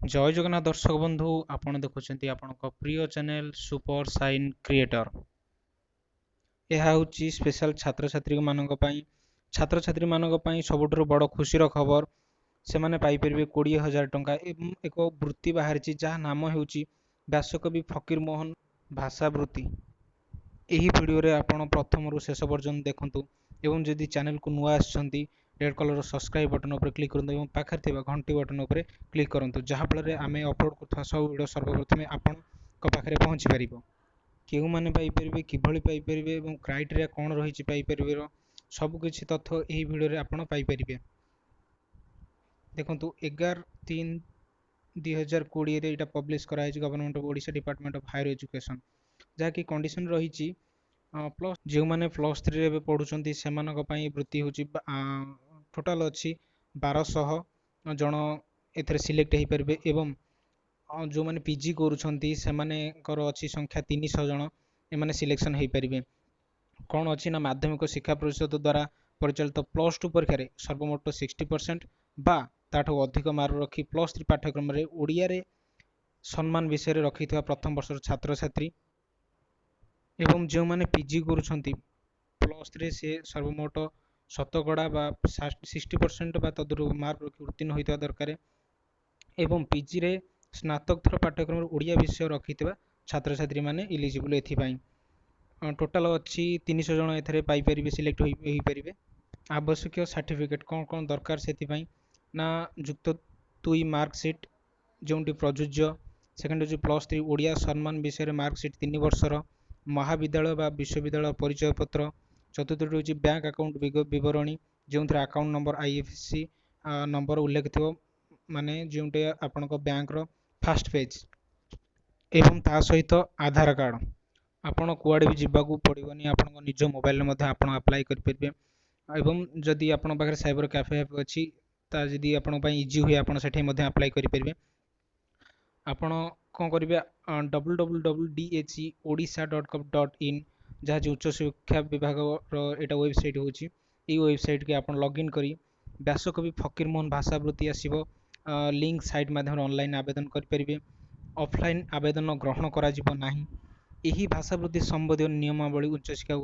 ଜୟ ଜଗନ୍ନାଥ ଦର୍ଶକ ବନ୍ଧୁ, ଆପଣ ଦେଖୁଛନ୍ତି ଆପଣଙ୍କ ପ୍ରିୟ ଚ୍ୟାନେଲ ସୁପର ସାଇନ୍ କ୍ରିଏଟର। ଏହା ହେଉଛି ସ୍ପେଶାଲ ଛାତ୍ରଛାତ୍ରୀମାନଙ୍କ ପାଇଁ। ଛାତ୍ରଛାତ୍ରୀମାନଙ୍କ ପାଇଁ ସବୁଠାରୁ ବଡ଼ ଖୁସିର ଖବର, ସେମାନେ ପାଇପାରିବେ 20,000 ଟଙ୍କା ଏବଂ ଏକ ବୃତ୍ତି ବାହାରିଛି, ଯାହା ନାମ ହେଉଛି ବ୍ୟାସକବି ଫକୀରମୋହନ ଭାଷା ବୃତ୍ତି। ଏହି ଭିଡ଼ିଓରେ ଆପଣ ପ୍ରଥମରୁ ଶେଷ ପର୍ଯ୍ୟନ୍ତ ଦେଖନ୍ତୁ ଏବଂ ଯଦି ଚ୍ୟାନେଲକୁ ନୂଆ ଆସିଛନ୍ତି, ରେଡ୍ କଲର୍ର ସବସ୍କ୍ରାଇବ୍ ବଟନ୍ ଉପରେ କ୍ଲିକ୍ କରନ୍ତୁ ଏବଂ ପାଖରେ ଥିବା ଘଣ୍ଟି ବଟନ୍ ଉପରେ କ୍ଲିକ୍ କରନ୍ତୁ, ଯାହାଫଳରେ ଆମେ ଅପଲୋଡ଼ କରୁଥିବା ସବୁ ଭିଡ଼ିଓ ସର୍ବପ୍ରଥମେ ଆପଣଙ୍କ ପାଖରେ ପହଞ୍ଚି ପାରିବ। କେଉଁମାନେ ପାଇପାରିବେ, କିଭଳି ପାଇପାରିବେ ଏବଂ କ୍ରାଇଟେରିଆ କ'ଣ ରହିଛି ପାଇପାରିବେର, ସବୁକିଛି ତଥ୍ୟ ଏହି ଭିଡ଼ିଓରେ ଆପଣ ପାଇପାରିବେ। ଦେଖନ୍ତୁ, 11/3/2020ରେ ଏଇଟା ପବ୍ଲିଶ କରାଯାଇଛି, Government of Odisha, Department of Higher Education। ଯାହାକି କଣ୍ଡିସନ୍ ରହିଛି, ପ୍ଲସ୍ ଯେଉଁମାନେ ପ୍ଲସ୍ ଥ୍ରୀରେ ଏବେ ପଢ଼ୁଛନ୍ତି, ସେମାନଙ୍କ ପାଇଁ ବୃତ୍ତି ହେଉଛି। ଟୋଟାଲ୍ ଅଛି 1200 ଜଣ ଏଥିରେ ସିଲେକ୍ଟ ହେଇପାରିବେ ଏବଂ ଯେଉଁମାନେ ପି ଜି କରୁଛନ୍ତି, ସେମାନଙ୍କର ଅଛି ସଂଖ୍ୟା 300 ଜଣ, ଏମାନେ ସିଲେକ୍ସନ୍ ହେଇପାରିବେ। କ'ଣ ଅଛି ନା, ମାଧ୍ୟମିକ ଶିକ୍ଷା ପରିଷଦ ଦ୍ୱାରା ପରିଚାଳିତ ପ୍ଲସ୍ ଟୁ ପରୀକ୍ଷାରେ ସର୍ବମୋଟ 60% ବା ତାଠୁ ଅଧିକ ମାର୍କ ରଖି ପ୍ଲସ୍ ଥ୍ରୀ ପାଠ୍ୟକ୍ରମରେ ଓଡ଼ିଆରେ ସମ୍ମାନ ବିଷୟରେ ରଖିଥିବା ପ୍ରଥମ ବର୍ଷର ଛାତ୍ରଛାତ୍ରୀ ଏବଂ ଯେଉଁମାନେ ପି ଜି କରୁଛନ୍ତି ପ୍ଲସ୍ ଥ୍ରୀରେ, ସେ ସର୍ବମୋଟ ଶତକଡ଼ା ବା 60% ବା ତଦରୁ ମାର୍କ ରଖି ଉତ୍ତୀର୍ଣ୍ଣ ହୋଇଥିବା ଦରକାର ଏବଂ ପିଜିରେ ସ୍ନାତକୋତ୍ତର ପାଠ୍ୟକ୍ରମରେ ଓଡ଼ିଆ ବିଷୟ ରଖିଥିବା ଛାତ୍ରଛାତ୍ରୀମାନେ ଇଲିଜିବୁଲ୍ ଏଥିପାଇଁ। ଟୋଟାଲ୍ ଅଛି 300 ଜଣ ଏଥିରେ ପାଇପାରିବେ, ସିଲେକ୍ଟ ହୋଇପାରିବେ। ଆବଶ୍ୟକୀୟ ସାର୍ଟିଫିକେଟ୍ କ'ଣ କ'ଣ ଦରକାର ସେଥିପାଇଁ ନା, ଯୁକ୍ତ ଦୁଇ ମାର୍କସିଟ୍ ଯେଉଁଠି ପ୍ରଯୁଜ୍ୟ, ସେକେଣ୍ଡ ହେଉଛି ପ୍ଲସ୍ ଥ୍ରୀ ଓଡ଼ିଆ ସମ୍ମାନ ବିଷୟରେ ମାର୍କସିଟ୍ 3 ବର୍ଷର, ମହାବିଦ୍ୟାଳୟ ବା ବିଶ୍ୱବିଦ୍ୟାଳୟ ପରିଚୟ ପତ୍ର, ଚତୁର୍ଥଟି ହେଉଛି ବ୍ୟାଙ୍କ ଆକାଉଣ୍ଟ ବିବରଣୀ, ଯେଉଁଥିରେ ଆକାଉଣ୍ଟ ନମ୍ବର, IFSC number ଉଲ୍ଲେଖ ଥିବ, ମାନେ ଯେଉଁଠି ଆପଣଙ୍କ ବ୍ୟାଙ୍କର ଫାଷ୍ଟ ପେଜ୍, ଏବଂ ତା ସହିତ ଆଧାର କାର୍ଡ଼। ଆପଣ କୁଆଡ଼େ ବି ଯିବାକୁ ପଡ଼ିବନି, ଆପଣଙ୍କ ନିଜ ମୋବାଇଲରେ ମଧ୍ୟ ଆପଣ ଆପ୍ଲାଏ କରିପାରିବେ ଏବଂ ଯଦି ଆପଣଙ୍କ ପାଖରେ ସାଇବର କ୍ୟାଫେ ଅଛି, ତା ଯଦି ଆପଣଙ୍କ ପାଇଁ ଇଜି ହୁଏ, ଆପଣ ସେଠି ମଧ୍ୟ ଆପ୍ଲାଏ କରିପାରିବେ। ଆପଣ କ'ଣ କରିବେ? www.DHEOdisha.gov.in, ଯାହା ଯେ ଉଚ୍ଚଶିକ୍ଷା ବିଭାଗର ଏଇଟା ୱେବସାଇଟ୍ ହେଉଛି। ଏଇ ୱେବସାଇଟ୍କି ଆପଣ ଲଗ୍ଇନ୍ କରି ବ୍ୟାସକବି ଫକୀରମୋହନ ଭାଷାବୃତ୍ତି ଆସିବ, ଲିଙ୍କ୍ ସାଇଟ୍ ମାଧ୍ୟମରେ ଅନଲାଇନ୍ ଆବେଦନ କରିପାରିବେ। ଅଫଲାଇନ୍ ଆବେଦନ ଗ୍ରହଣ କରାଯିବ ନାହିଁ। ଏହି ଭାଷାବୃତ୍ତି ସମ୍ବନ୍ଧୀୟ ନିୟମାବଳୀ ଉଚ୍ଚଶିକ୍ଷା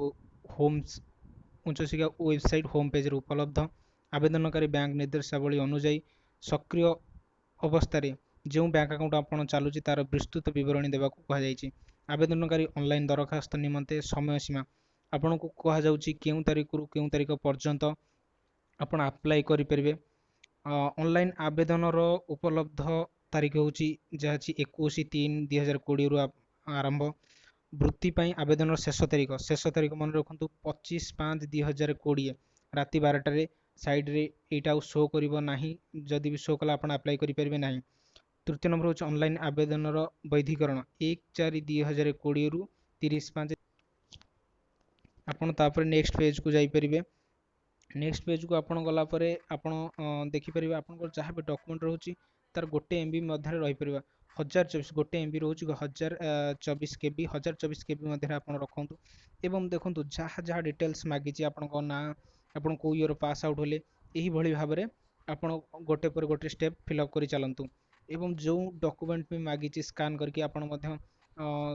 ୱେବସାଇଟ୍ ହୋମ୍ ପେଜ୍ରେ ଉପଲବ୍ଧ। ଆବେଦନକାରୀ ବ୍ୟାଙ୍କ ନିର୍ଦ୍ଦେଶାବଳୀ ଅନୁଯାୟୀ ସକ୍ରିୟ ଅବସ୍ଥାରେ ଯେଉଁ ବ୍ୟାଙ୍କ ଆକାଉଣ୍ଟ ଆପଣ ଚାଲୁଛି, ତା'ର ବିସ୍ତୃତ ବିବରଣୀ ଦେବାକୁ କୁହାଯାଇଛି। ଆବେଦନକାରୀ ଅନଲାଇନ୍ ଦରଖାସ୍ତ ନିମନ୍ତେ ସମୟ ସୀମା ଆପଣଙ୍କୁ କୁହାଯାଉଛି, କେଉଁ ତାରିଖରୁ କେଉଁ ତାରିଖ ପର୍ଯ୍ୟନ୍ତ ଆପଣ ଆପ୍ଲାଏ କରିପାରିବେ। ଅନଲାଇନ୍ ଆବେଦନର ଉପଲବ୍ଧ ତାରିଖ ହେଉଛି ଯାହା ଅଛି 21/3/2020ରୁ ଆରମ୍ଭ। ବୃତ୍ତି ପାଇଁ ଆବେଦନର ଶେଷ ତାରିଖ, ଶେଷ ତାରିଖ ମନେ ରଖନ୍ତୁ, 25/5/2020 ରାତି 12ଟାରେ ସାଇଡ଼୍ରେ ଏଇଟା ଆଉ ଶୋ କରିବ ନାହିଁ। ଯଦି ବି ଶୋ କଲା, ଆପଣ ଆପ୍ଲାଏ କରିପାରିବେ ନାହିଁ। ତୃତୀୟ ନମ୍ବର ହେଉଛି ଅନଲାଇନ୍ ଆବେଦନର ବୈଧୀକରଣ 1/4/2020ରୁ 30/5। ଆପଣ ତାପରେ ନେକ୍ସଟ ପେଜ୍କୁ ଯାଇପାରିବେ। ନେକ୍ସଟ ପେଜ୍କୁ ଆପଣ ଗଲା ପରେ ଆପଣ ଦେଖିପାରିବେ, ଆପଣଙ୍କର ଯାହା ବି ଡକୁମେଣ୍ଟ ରହୁଛି, ତାର 1 MB ମଧ୍ୟରେ ରହିପାରିବ। 1024, 1 MB ରହୁଛି 1024 KB। 1024 KB ମଧ୍ୟରେ ଆପଣ ରଖନ୍ତୁ ଏବଂ ଦେଖନ୍ତୁ, ଯାହା ଯାହା ଡିଟେଲ୍ସ ମାଗିଛି, ଆପଣଙ୍କ ନାଁ, ଆପଣ କେଉଁ ଇୟର୍ ପାସ୍ ଆଉଟ୍ ହେଲେ, ଏହିଭଳି ଭାବରେ ଆପଣ ଗୋଟେ ପରେ ଗୋଟେ ଷ୍ଟେପ୍ ଫିଲ୍ଅପ୍ କରି ଚାଲନ୍ତୁ ଏବଂ ଯେଉଁ ଡକୁମେଣ୍ଟ ବି ମାଗିଛି, ସ୍କାନ୍ କରିକି ଆପଣ ମଧ୍ୟ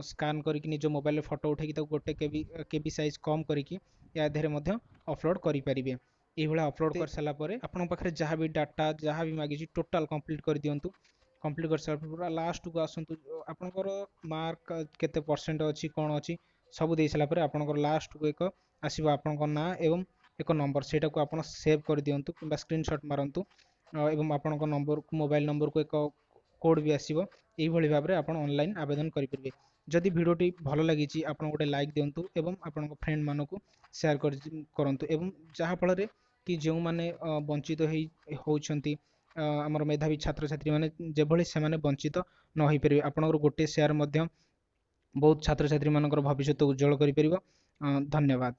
ସ୍କାନ୍ କରିକି ନିଜ ମୋବାଇଲରେ ଫଟୋ ଉଠାଇକି ତାକୁ 1 KB size କମ୍ କରିକି ୟା ଦେହରେ ମଧ୍ୟ ଅପଲୋଡ଼ କରିପାରିବେ। ଏଇଭଳିଆ ଅପଲୋଡ଼ କରିସାରିଲା ପରେ ଆପଣଙ୍କ ପାଖରେ ଯାହା ବି ଡାଟା, ଯାହା ବି ମାଗିଛି, ଟୋଟାଲ୍ କମ୍ପ୍ଲିଟ୍ କରିଦିଅନ୍ତୁ। କମ୍ପ୍ଲିଟ୍ କରିସାରିଲା ପରେ ପୁରା ଲାଷ୍ଟକୁ ଆସନ୍ତୁ। ଆପଣଙ୍କର ମାର୍କ କେତେ ପରସେଣ୍ଟ ଅଛି, କ'ଣ ଅଛି, ସବୁ ଦେଇସାରିଲା ପରେ ଆପଣଙ୍କର ଲାଷ୍ଟକୁ ଏକ ଆସିବ ଆପଣଙ୍କ ନାଁ ଏବଂ ଏକ ନମ୍ବର। ସେଇଟାକୁ ଆପଣ ସେଭ୍ କରିଦିଅନ୍ତୁ କିମ୍ବା ସ୍କ୍ରିନସଟ୍ ମାରନ୍ତୁ ଏବଂ ଆପଣଙ୍କ ନମ୍ବରକୁ, ମୋବାଇଲ ନମ୍ବରକୁ ଏକ କୋଡ଼୍ ବି ଆସିବ। ଏଇଭଳି ଭାବରେ ଆପଣ ଅନଲାଇନ୍ ଆବେଦନ କରିପାରିବେ। ଯଦି ଭିଡ଼ିଓଟି ଭଲ ଲାଗିଛି, ଆପଣ ଗୋଟେ ଲାଇକ୍ ଦିଅନ୍ତୁ ଏବଂ ଆପଣଙ୍କ ଫ୍ରେଣ୍ଡମାନଙ୍କୁ ସେୟାର କରନ୍ତୁ ଏବଂ ଯାହାଫଳରେ କି ଯେଉଁମାନେ ବଞ୍ଚିତ ହେଇ ହେଉଛନ୍ତି, ଆମର ମେଧାବୀ ଛାତ୍ରଛାତ୍ରୀମାନେ, ଯେଭଳି ସେମାନେ ବଞ୍ଚିତ ନ ହୋଇପାରିବେ। ଆପଣଙ୍କର ଗୋଟେ ସେୟାର ମଧ୍ୟ ବହୁତ ଛାତ୍ରଛାତ୍ରୀମାନଙ୍କର ଭବିଷ୍ୟତ ଉଜ୍ଜଳ କରିପାରିବ। ଧନ୍ୟବାଦ।